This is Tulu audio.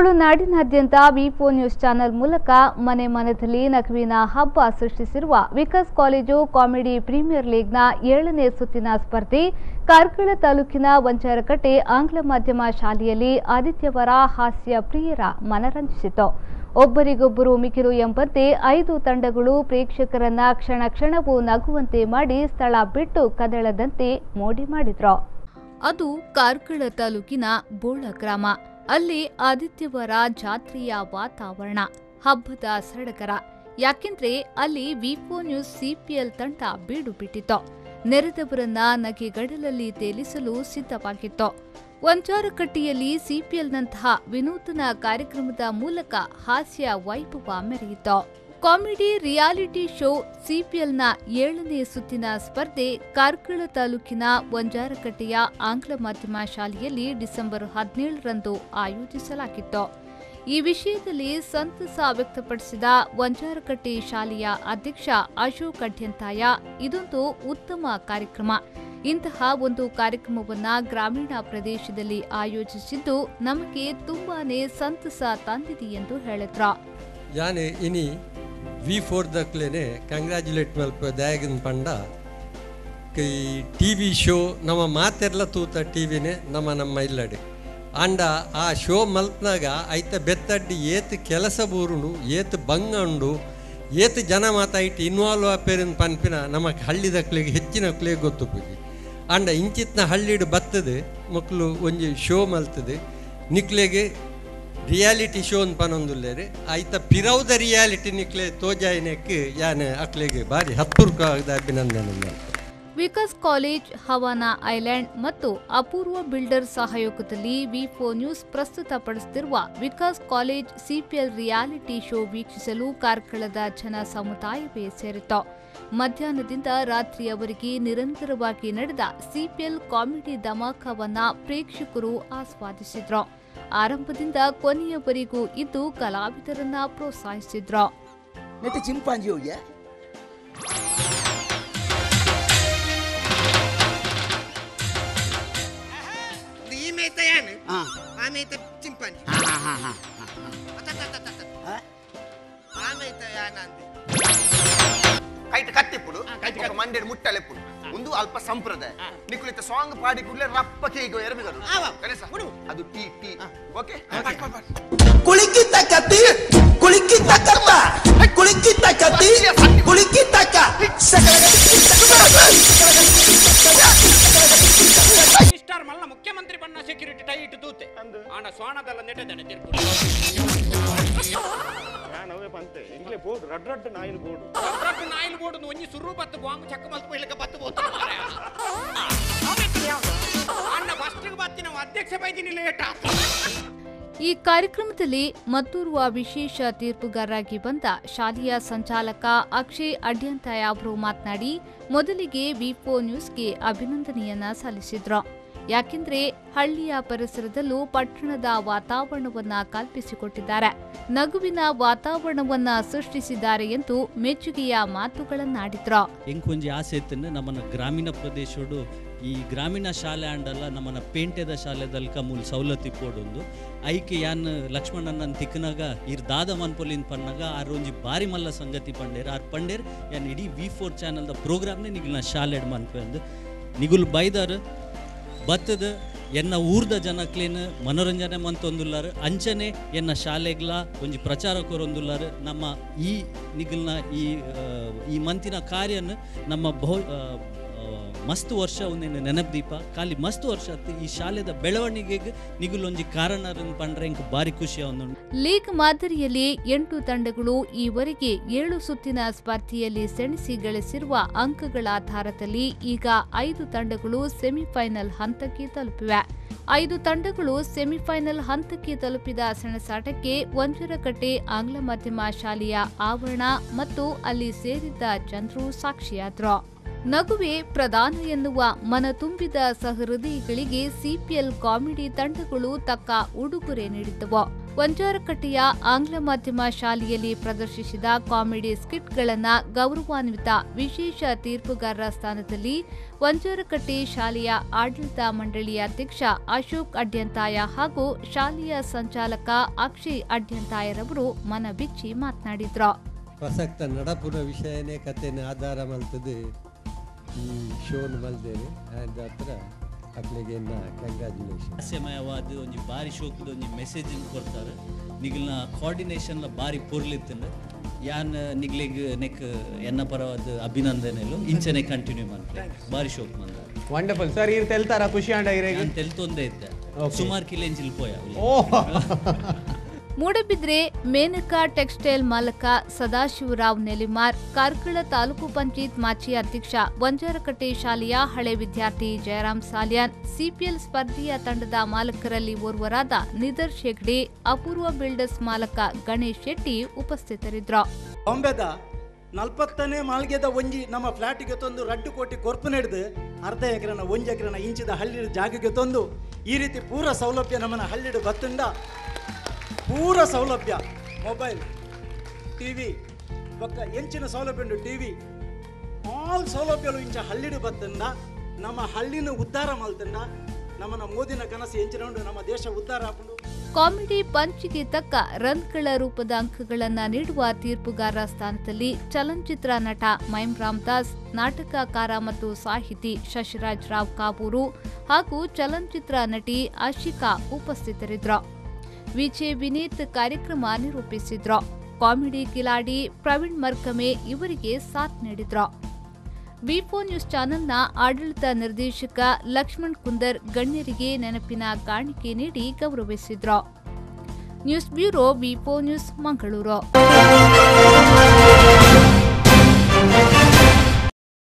ತುಳುನಾಡಿನಾದ್ಯಂತ ವಿಫೋ ನ್ಯೂಸ್ ಚಾನೆಲ್ ಮೂಲಕ ಮನೆ ಮನದಲ್ಲಿ ನಗುವಿನ ಹಬ್ಬ ಸೃಷ್ಟಿಸಿರುವ ವಿಕಾಸ್ ಕಾಲೇಜು ಕಾಮಿಡಿ ಪ್ರೀಮಿಯರ್ ಲೀಗ್ನ 7ನೇ ಸುತ್ತಿನ ಸ್ಪರ್ಧೆ ಕಾರ್ಕಳ ತಾಲೂಕಿನ ವಂಜಾರಕಟ್ಟೆ ಆಂಗ್ಲ ಮಾಧ್ಯಮ ಶಾಲೆಯಲ್ಲಿ ಆದಿತ್ಯವಾರ ಹಾಸ್ಯ ಪ್ರಿಯರ ಮನರಂಜಿಸಿತು. ಒಬ್ಬರಿಗೊಬ್ಬರು ಮಿಗಿಲು ಎಂಬಂತೆ 5 ತಂಡಗಳು ಪ್ರೇಕ್ಷಕರನ್ನ ಕ್ಷಣ ಕ್ಷಣವೂ ನಗುವಂತೆ ಮಾಡಿ ಸ್ಥಳ ಬಿಟ್ಟು ಕದಳದಂತೆ ಮೋಡಿ ಮಾಡಿದ್ರು. ಅದು ಕಾರ್ಕಳ ತಾಲೂಕಿನ ಬೋಳ ಗ್ರಾಮ. ಅಲ್ಲಿ ಆದಿತ್ಯವಾರ ಜಾತ್ರೆಯ ವಾತಾವರಣ, ಹಬ್ಬದ ಸಡಗರ. ಯಾಕೆಂದ್ರೆ ಅಲ್ಲಿ ವಿಫೋ ನ್ಯೂಸ್ ಸಿಪಿಎಲ್ ತಂಡ ಬೀಡು ಬಿಟ್ಟಿತ್ತು. ನೆರೆದವರನ್ನ ನಗೆಗಡಲಲ್ಲಿ ತೇಲಿಸಲು ಸಿದ್ಧವಾಗಿತ್ತು. ವಂಜಾರಕಟ್ಟೆಯಲ್ಲಿ ಸಿಪಿಎಲ್ನಂತಹ ವಿನೂತನ ಕಾರ್ಯಕ್ರಮದ ಮೂಲಕ ಹಾಸ್ಯ ವೈಭವ ಮೆರೆಯಿತು. ಕಾಮಿಡಿ ರಿಯಾಲಿಟಿ ಶೋ ಸಿಪಿಎಲ್ನ 7ನೇ ಸುತ್ತಿನ ಸ್ಪರ್ಧೆ ಕಾರ್ಕಳ ತಾಲೂಕಿನ ವಂಜಾರಕಟ್ಟೆಯ ಆಂಗ್ಲ ಮಾಧ್ಯಮ ಶಾಲೆಯಲ್ಲಿ ಡಿಸೆಂಬರ್ 17ರಂದು ಆಯೋಜಿಸಲಾಗಿತ್ತು. ಈ ವಿಷಯದಲ್ಲಿ ಸಂತಸ ವ್ಯಕ್ತಪಡಿಸಿದ ವಂಜಾರಕಟ್ಟೆ ಶಾಲೆಯ ಅಧ್ಯಕ್ಷ ಅಶೋಕ್ ಅಡ್ಯಂತಾಯ, ಇದೊಂದು ಉತ್ತಮ ಕಾರ್ಯಕ್ರಮ, ಇಂತಹ ಒಂದು ಕಾರ್ಯಕ್ರಮವನ್ನು ಗ್ರಾಮೀಣ ಪ್ರದೇಶದಲ್ಲಿ ಆಯೋಜಿಸಿದ್ದು ನಮಗೆ ತುಂಬಾನೇ ಸಂತಸ ತಂದಿದೆ ಎಂದು ಹೇಳಿದ್ರು. ಯಾನೆ ಇನಿ ವಿ ಫೋರ್ ದಕ್ಲೇನೆ ಕಂಗ್ರ್ಯಾಚುಲೇಟ್ ಮಲ್ಪ ದಾಯಗನ್ ಪಂಡ ಈ ಟಿ ವಿ ಶೋ ನಮ್ಮ ಮಾತೆಲ್ಲ ತೂತ ಟಿ ವಿನೇ ನಮ್ಮ ನಮ್ಮ ಇಲ್ಲಡೆ ಆಂಡ ಆ ಶೋ ಮಲ್ಪನಾಗ ಐತ ಬೆತ್ತಡ್ಡಿ ಏತ್ ಕೆಲಸ ಬೂರುಂಡು, ಏತ್ ಬಂಗ ಉಂಡು, ಏತ್ ಜನ ಮಾತಾಯಿಟ್ಟು ಇನ್ವಾಲ್ವ್ ಆಪೇರಿನ ಪನ್ಪಿನ ನಮ್ಮ ಹಳ್ಳಿದಕ್ಲಿಗೆ ಹೆಚ್ಚಿನಕ್ಲಿಗೆ ಗೊತ್ತುಪುಜಿ. ಆಂಡ ಇಂಚಿತ್ನ ಹಳ್ಳಿಡು ಬರ್ತದೆ ಮಕ್ಕಳು ಒಂಜಿ ಶೋ ಮಲ್ತದೆ ನಿಕ್ಲೆಗೆ ರಿಯಾಲಿಟಿ ಶೋ ಅಂತ ಪನೊಂದುಲ್ಲೇರಿ ಐತ ಪಿರೌದ ರಿಯಾಲಿಟಿ ನಿಕ್ಲೆ ತೋಜಾಯಿನಕ್ಕೆ ಯಾನೆ ಅಕ್ಲೆಗೆ ಭಾರಿ ಹತ್ತುರ್ಕ ಅಭಿನಂದನೆ. ವಿಕಾಸ್ ಕಾಲೇಜ್, ಹವಾನಾ ಐಲ್ಯಾಂಡ್ ಮತ್ತು ಅಪೂರ್ವ ಬಿಲ್ಡರ್ ಸಹಯೋಗದಲ್ಲಿ ವಿಫೋ news ಪ್ರಸ್ತುತಪಡಿಸುತ್ತಿರುವ Vikas college CPL reality show ವೀಕ್ಷಿಸಲು ಕಾರ್ಕಳದ ಜನ ಸಮುದಾಯವೇ ಸೇರಿತು. ಮಧ್ಯಾಹ್ನದಿಂದ ರಾತ್ರಿಯವರೆಗೆ ನಿರಂತರವಾಗಿ ನಡೆದ ಸಿಪಿಎಲ್ ಕಾಮಿಡಿ ಧಮಾಕವನ್ನ ಪ್ರೇಕ್ಷಕರು ಆಸ್ವಾದಿಸಿದ್ರು. ಆರಂಭದಿಂದ ಕೊನೆಯವರೆಗೂ ಇದ್ದು ಕಲಾವಿದರನ್ನ ಪ್ರೋತ್ಸಾಹಿಸಿದ್ರು. ಮಂಡೆಡ್ ಮುಟ್ಟಲೆಪ್ಪುಡು ಒಂದು ಅಲ್ಪ ಸಂಪ್ರದಾಯ ನಿಕುಲಿತ ಸಾಂಗ್ ಪಾಡಿ ಕೂಡಲೇ ರಪ್ಪ ಕೇಗೋ ಎರಬಿಗರು ಅದು ಟೀ ಟೀ ಓಕೆ. ಕುಳಿಕಿತ ಕತ್ತಿ ಕುಳಿಕಿತ ಕತ್ತ ಕುಳಿಕಿತ ಕತ್ತಿ ಕುಳಿಕಿತ ಮಿಸ್ಟರ್ ಮಲ್ಲ ಮುಖ್ಯಮಂತ್ರಿ ಬಣ್ಣ ಸೆಕ್ಯೂರಿಟಿ ಟೈಟ್ ತೂತೆ ಆಂಡ ಸೋಣದಲ್ಲ ನೆಟ್ಟದನೆ ತೀರ್ಪು ನಾವೇ ಬಂತೆ ಇಂಗ್ಲೇ ಬೋರ್ಡ್ ರಡ್ ರಡ್ ನಾಯಿನ ಬೋರ್ಡ್ ರಡ್ ನಾಯಿನ ಬೋರ್ಡ್ ಒಂಜಿ ಸುರು ಬತ್ತು ಬಾಂಗ್ ಚಕ್ಕ ಮಲ್ತ್ ಪೈಲಕ ಬತ್ತು ಬೋತ ಅಣ್ಣ ಫಸ್ಟ್ ಬತ್ತಿನ ಅಧ್ಯಕ್ಷ ಬೈದಿನಿ ಲೇಟ್. ಈ ಕಾರ್ಯಕ್ರಮದಲ್ಲಿ ಮತ್ತೋರ್ವ ವಿಶೇಷ ತೀರ್ಪುಗಾರರಾಗಿ ಬಂದ ಶಾಲೆಯ ಸಂಚಾಲಕ ಅಕ್ಷಯ್ ಅಡ್ಯಂತಾಯ ಅವರು ಮಾತನಾಡಿ ಮೊದಲಿಗೆ ವಿಫೋ ನ್ಯೂಸ್ಗೆ ಅಭಿನಂದನೆಯನ್ನ ಸಲ್ಲಿಸಿದ್ರು. ಯಾಕೆಂದ್ರೆ ಹಳ್ಳಿಯ ಪರಿಸರದಲ್ಲೂ ಪಟ್ಟಣದ ವಾತಾವರಣವನ್ನ ಕಲ್ಪಿಸಿಕೊಟ್ಟಿದ್ದಾರೆ, ನಗುವಿನ ವಾತಾವರಣವನ್ನ ಸೃಷ್ಟಿಸಿದ್ದಾರೆ ಎಂದು ಮೆಚ್ಚುಗೆಯ ಮಾತುಗಳನ್ನಾಡಿದ್ರು. ಎಂಕೊಂಜಿ ಆಸೆ ಇತ್ತಂದ್ರೆ ನಮ್ಮನ್ನ ಗ್ರಾಮೀಣ ಪ್ರದೇಶಡು ಈ ಗ್ರಾಮೀಣ ಶಾಲೆ ಆಂಡಲ್ಲ ನಮ್ಮನ್ನ ಪೇಂಟೆದ ಶಾಲೆದಲ್ಕ ಮೂಲ ಸವಲತ್ತು ಪೋಡೊಂದು ಐಕೆ ಯಾನ್ ಲಕ್ಷ್ಮಣನ ತಿಕ್ಕನಾಗ ಇರ್ ದಾದ ಮನ್ಪೊಲಿನ್ ಪನ್ನಾಗ ಆರ್ ಒಂಜಿ ಬಾರಿ ಮಲ್ಲ ಸಂಗತಿ ಪಂಡೇರ್ ಆರ್ ಪಂಡೇರ್ ಯಾನ್ ಇಡೀ ವಿ4 ಚಾನಲ್ದ ಪ್ರೋಗ್ರಾಮ್ನೇ ನಿಗುಲ್ನ ಶಾಲೆಡ್ ಮನ್ಪೆ ಅಂದು ನಿಗುಲ್ ಬೈದಾರ್ ಬತ್ತದ ಎನ್ನ ಊರ್ದ ಜನಕ್ಲೇನು ಮನೋರಂಜನೆ ಮಂತೊಂದುಲ್ಲಾರು ಅಂಚನೆ ಎನ್ನ ಶಾಲೆಗ್ಲ ಒಂಜಿ ಪ್ರಚಾರ ಕೊರೊಂದುಲ್ಲಾರು. ನಮ್ಮ ಈ ನಿಗಲ್ನ ಈ ಈ ಮಂತಿನ ಕಾರ್ಯನ ನಮ್ಮ ಬಹು ಮಸ್ತ್ ವರ್ಷ ಒಂದೇನು ನೆನಪು ಖಾಲಿ ಮಸ್ತ್ ವರ್ಷ ಈ ಶಾಲೆದ ಬೆಳವಣಿಗೆಗೆ ನಿಗುಲೊಂಜಿ ಕಾರಣ ಪಂಡ್ರೆ ಇಂಕ್ ಬಾರಿ ಖುಷಿ ಒಂದು. ಲೀಗ್ ಮಾದರಿಯಲ್ಲಿ 8 ತಂಡಗಳು ಈವರೆಗೆ 7 ಸುತ್ತಿನ ಸ್ಪರ್ಧೆಯಲ್ಲಿ ಸೆಣಸಿ ಗಳಿಸಿರುವ ಅಂಕಗಳ ಆಧಾರದಲ್ಲಿ ಈಗ 5 ತಂಡಗಳು ಸೆಮಿಫೈನಲ್ ಹಂತಕ್ಕೆ ತಲುಪಿವೆ. 5 ತಂಡಗಳು ಸೆಮಿಫೈನಲ್ ಹಂತಕ್ಕೆ ತಲುಪಿದ ಸೆಣಸಾಟಕ್ಕೆ ವಂಜಾರಕಟ್ಟೆ ಆಂಗ್ಲ ಮಾಧ್ಯಮ ಶಾಲೆಯ ಆವರಣ ಮತ್ತು ಅಲ್ಲಿ ಸೇರಿದ್ದ ಜನರು ಸಾಕ್ಷಿಯಾದರು. ನಗುವೆ ಪ್ರಧಾನ ಎನ್ನುವ ಮನತುಂಬಿದ ಸಹೃದಯಿಗಳಿಗೆ ಸಿಪಿಎಲ್ ಕಾಮಿಡಿ ತಂಡಗಳು ತಕ್ಕ ಉಡುಗೊರೆ ನೀಡಿದ್ದವು. ವಂಜಾರಕಟ್ಟೆಯ ಆಂಗ್ಲ ಮಾಧ್ಯಮ ಶಾಲೆಯಲ್ಲಿ ಪ್ರದರ್ಶಿಸಿದ ಕಾಮಿಡಿ ಸ್ಕಿಟ್ಗಳನ್ನು ಗೌರವಾನ್ವಿತ ವಿಶೇಷ ತೀರ್ಪುಗಾರರ ಸ್ಥಾನದಲ್ಲಿ ವಂಜಾರಕಟ್ಟೆ ಶಾಲೆಯ ಆಡಳಿತ ಮಂಡಳಿಯ ಅಧ್ಯಕ್ಷ ಅಶೋಕ್ ಅಡ್ಯಂತಾಯ ಹಾಗೂ ಶಾಲೆಯ ಸಂಚಾಲಕ ಅಕ್ಷಯ್ ಅಡ್ಯಂತಾಯರವರು ಮನಬಿಚ್ಚಿ ಮಾತನಾಡಿದರು. ಪ್ರಸಕ್ತ ನಡಪುನ ವಿಷಯನೇ ಕಥೆನ ಆಧಾರ ಮಲ್ತದೆ ಈ ಶೋನ್ ಮಲ್ದೇನೆ ಹತ್ರ ಅಕ್ಲೆಗೆ ಕಂಗ್ರ್ಯಾಚುಲೇಷನ್. ಹಾಸ್ಯಮಯವಾದ ಒಂಜಿ ಬಾರಿ ಶೋಕದ ಒಂಜಿ ಮೆಸೇಜ್ ಕೊಡ್ತಾರೆ. ನಿಗಲ್ನ ಕೋಆರ್ಡಿನೇಷನ್ ಬಾರಿ ಪೊರ್ಲಿತ್ತಂಡು ಯಾನ್ ನಿಗ್ಲಿಗ್ ನೆಕ್ ಎನ್ನ ಪರವಾದ ಅಭಿನಂದನೆಲು ಇಂಚನೆ ಕಂಟಿನ್ಯೂ ಮಾಡ್ತಾರೆ. ಬಾರಿ ಶೋಕ್ ಮಂದ. ವಂಡರ್ಫುಲ್ ಸರ್, ಈರ್ ತೆಲ್ತಾರ ಖುಷಿ ಆಂಡ ಇರೇಗ್ ತೆಲ್ತೊಂದೇ ಇದ್ದೆ ಸುಮಾರು ಕಿಲೆಂಜಿಲ್ ಪೋಯ. ಮೂಡಬಿದ್ರೆ ಮೇನಕಾ ಟೆಕ್ಸ್ಟೈಲ್ ಮಾಲಕ ಸದಾಶಿವರಾವ್ ನೆಲಿಮಾರ್, ಕಾರ್ಕಳ ತಾಲೂಕು ಪಂಚಾಯತ್ ಮಾಜಿ ಅಧ್ಯಕ್ಷ ವಂಜಾರಕಟ್ಟೆ ಶಾಲೆಯ ಹಳೆ ವಿದ್ಯಾರ್ಥಿ ಜಯರಾಮ್ ಸಾಲ್ಯಾನ್, ಸಿಪಿಎಲ್ ಸ್ಪರ್ಧೆಯ ತಂಡದ ಮಾಲಕರಲ್ಲಿ ಓರ್ವರಾದ ನಿದರ್ ಶೆಗ್ಡೆ, ಅಪೂರ್ವ ಬಿಲ್ಡರ್ಸ್ ಮಾಲಕ ಗಣೇಶ್ ಶೆಟ್ಟಿ ಉಪಸ್ಥಿತರಿದ್ದರು. ಬಾಂಬೆದ 40ನೇ ಮಾಳ್ಗೆದ ಒಂಜಿ ನಮ್ಮ ಫ್ಲಾಟಿಗೆ ತಂದು 2 ಕೋಟಿ ಕೊರ್ಪು ನಡೆದು ಅರ್ಧ ಎಕರೆನ 1 ಎಕರೆನ ಇಂಚಿದ ಹಳ್ಳಿ ಜಾಗಕ್ಕೆ ತಂದು ಈ ರೀತಿ ಪೂರ ಸೌಲಭ್ಯ ನಮ್ಮನ್ನ ಹಳ್ಳಿಡು ಬತ್ತುಂಡ ಪೂರ ಸೌಲಭ್ಯ ಮೊಬೈಲ್ ಟಿವಿ ಬೊಕ್ಕ ಎಂಚಿನ ಸೌಲಭ್ಯ ಉಂಟು ಟಿವಿ ಆಲ್ ಸೌಲಭ್ಯಗಳು ಇಂಚ ಹಳ್ಳಿಡು ಬತ್ತಂಡ ನಮ್ಮ ಹಳ್ಳಿನ ಉದ್ಧಾರ ಮಲ್ತಂಡ ನಮ್ಮನ್ನ ಮೋದಿನ ಕನಸು ಎಂಚಿನ ಉಂಟು ನಮ್ಮ ದೇಶ ಉದ್ಧಾರ ಆಪುಂಡು. ಕಾಮಿಡಿ ಪಂಚ್ಗೆ ತಕ್ಕ ರನ್ಗಳ ರೂಪದ ಅಂಕಗಳನ್ನು ನೀಡುವ ತೀರ್ಪುಗಾರರ ಸ್ಥಾನದಲ್ಲಿ ಚಲನಚಿತ್ರ ನಟ ಮೈಮ್ ರಾಮದಾಸ್, ನಾಟಕಕಾರ ಮತ್ತು ಸಾಹಿತಿ ಶಶಿರಾಜ್ ರಾವ್ ಕಾಬೂರು ಹಾಗೂ ಚಲನಚಿತ್ರ ನಟಿ ಆಶಿಕಾ ಉಪಸ್ಥಿತರಿದ್ದರು. ವಿಜೆ ವಿನೀತ್ ಕಾರ್ಯಕ್ರಮ ನಿರೂಪಿಸಿದ್ರು. ಕಾಮಿಡಿ ಕಿಲಾಡಿ ಪ್ರವೀಣ್ ಮರ್ಕಮೆ ಇವರಿಗೆ ಸಾಥ್ ನೀಡಿದ್ರು. ವಿ4 ನ್ಯೂಸ್ ಚಾನೆಲ್ನ ಆಡಳಿತ ನಿರ್ದೇಶಕ ಲಕ್ಷ್ಮಣ್ ಕುಂದರ್ ಗಣ್ಯರಿಗೆ ನೆನಪಿನ ಕಾಣಿಕೆ ನೀಡಿ ಗೌರವಿಸಿದ್ರು. News bureau, V4 news, Mangaluru.